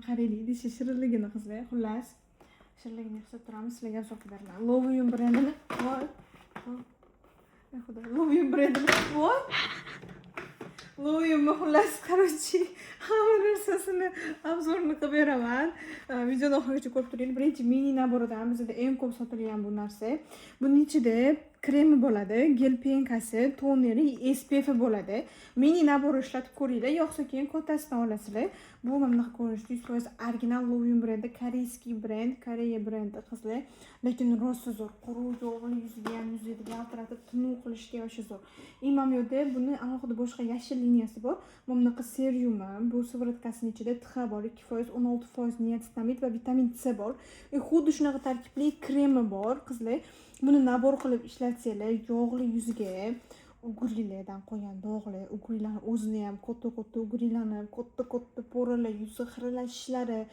Qaraylik idishi shirinligini, qizlar. Xullas, shirinligini hisob turamiz, sizlarga ham sotib beraman. Lovium brendini, voy voy, xudo, Lovium brendini, voy, Loviumni, xullas, короче, hamma narsasini обзор ini qilib beraman. Videoni oxirigacha ko'rib turing. Birinchi mini набор idan, bizada eng ko'p sotilgan bu narsa. Buning ichida kremi bo'ladi, гель пенка si, toneri, SPF bo'ladi. Mini набор ishlatib ko'ringlar, yoqsa, keyin kattasidan olasizlar. Bu mana bunaqa ko'rinishda, 100% original Lovium brendi, корейский brend, Koreya brendi, qizlar. Lekin rosa zo'r, quruq, yog'li yuzga ham, yuzni yaltiratib, tiniq qilishga вообще zo'r. И mana bu yerda buni alohida boshqa yashil liniyasi bor. Mana bunaqa seryumi, bu сыворотка sini ichida THA bor, 2%, 16% niacinamid va vitamin C bor. И xuddi shunaqa tarkibli kremi bor, qizlar. Buni набор qilib ishlatsanglar, yog'li yuzga, угри lardan qolgan dog'lar, угри larni o'zini ham katta katta угри larni, katta katta пора lar, yuzi xiralashishlari,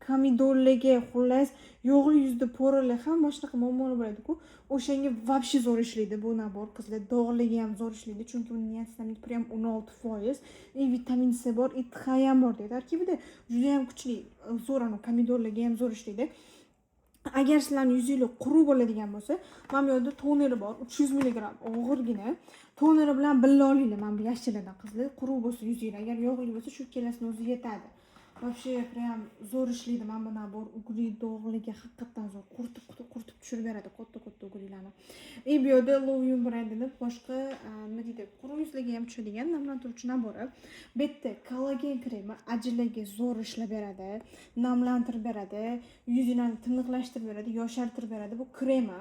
комедон larga, xullas, yog'li yuzda пора lar, hamma shunaqa muammolar bo'ladi-ku, o'shanga вообще zo'r ishlaydi bu набор, qizlar. Dog'larga ham zo'r ishlaydi, chunki uni niacinamid прям 16% и vitamin C bor, и THA ham bor tarkibida. Judayam kuchli, zo'r, anavi комедон larga ham zo'r ishlaydi. Agar sizlarni yuzinglar quruq bo'ladigan bo'lsa, mana bu yerda toneri bor, 300 milligramm, og'irgina. Toneri bilan birga olinglar mana bu yashilidan, qizlar, quruq bo'lsa yuzinglar. Agar yog'li bo'lsa, shu ikkalasini o'zi yetadi. Вообще прям zo'r ishlaydi mana bu набор, угри, dog'liga haqiqatdan zo'r, quritib quritib tushirib beradi katta katta угри larni. И bu yerda Lovium brendini boshqa, nima deydi, quruq yuzlarga ham tushadigan namlantiruvchi набор i. Bu yerda kollagen kremi ajinlarga zo'r ishlab beradi, namlantirib beradi, yuzinglarni tiniqlashtirib beradi, yoshartirib beradi bu kremi.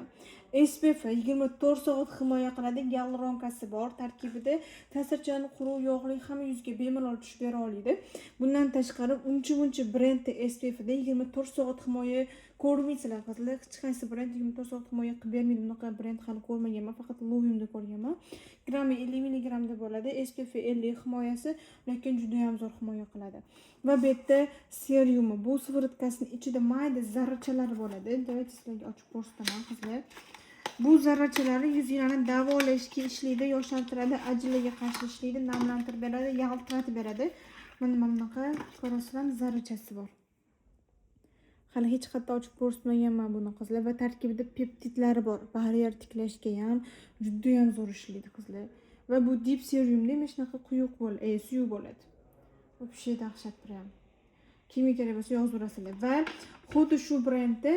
SPF 24 soat himoya qiladi, гиалуронка si bor tarkibida, ta'sirchan, quruq, yog'li, hamma yuzga bemalol tushib bera oladi. Bundan tashqari, uncha muncha brendni SPFda 24 soat himoya ko'rmaysizlar, qizlar. Hech qaysi brend 24 soat himoya qilib bermaydi. Bunaqa brend hali ko'rmaganman, faqat Loviumda ko'rganman. Grammi 50 milligrammda bo'ladi, SPF 50 himoyasi, lekin judayam zo'r himoya qiladi. Va bu yerda seryumi, bu сыворотка sini ichida mayda zarrachalari bo'ladi. Давайте sizlarga ochib ko'rsataman, qizlar. Bu zarrachalari yuzinglarni davolashga ishlaydi, yoshartiradi, ajinlarga qarshi ishlaydi, namlantirib beradi, yaltiratib beradi. Mana bunaqa, ko'rasizlarmi, zarrachasi bor. Hali hech qayerda ochib ko'rsatmaganman buni, qizlar. Va tarkibida peptidlari bor. Baryer tiklashga ham judayam zo'r ishlaydi, qizlar. Va bu deep serumda mana shunaqa quyuq suyuq bo'ladi. Вообще dahshat прям. Kimga kerak bo'lsa, yozaverasizlar. Va xuddi shu brendda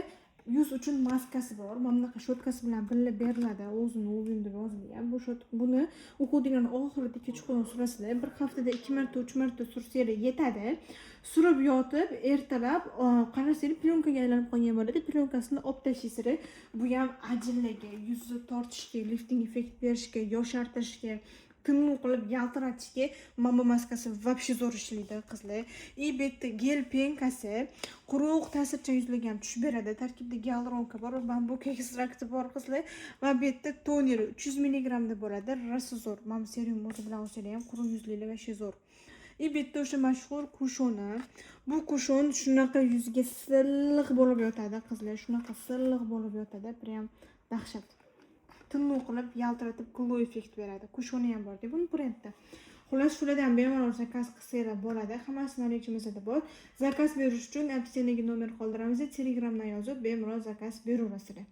yuz uchun maskasi bor. Mana bunaqa щётка si bilan birga beriladi. O'zini Lovium deb yozilgan. Bu щёт buni уход inglarni oxirida kechqurun surasizlar. Bir haftada 2 marta, 3 marta sursanglar yetadi. Surib yotib, ertalab qarasanglar, plyonkaga aylanib qolgan bo'ladi. Plyonkasini olib tashlaysizlar. Bu ham ajinlarga, yuzni tortishga, lifting effekt berishga, yoshartirishga, tiniq qilib yaltiratishga mana bu maskasi вообще zo'r ishlaydi, qizlar. И bu yerda гель пенка si quruq, ta'sirchan yuzlarga ham tushib beradi. Tarkibida гиалуронка bor, bambuk ekstrakti bor, qizlar. Va bu yerda toneri 300 milligrammda bo'ladi. Rosa zo'r. Mana bu serum o'zi bilan olsanglar ham, quruq yuzlilar вообще zo'r. И bu yerda o'sha mashhur кушон i. Bu кушон shunaqa yuzga silliq bo'lib yotadi, qizlar. Shunaqa silliq bo'lib yotadi, прям dahshat. Tiniq qilib, yaltiratib, glow effekt beradi. Кушон i ham bor buni brendda. Xullas, shulardan bemalol заказ qilsanglar bo'ladi. Hammasi наличие mizda bor. Заказ berish uchun описание ga nomer qoldiramiz. Telegramdan yozib, bemalol заказ beraverasizlar.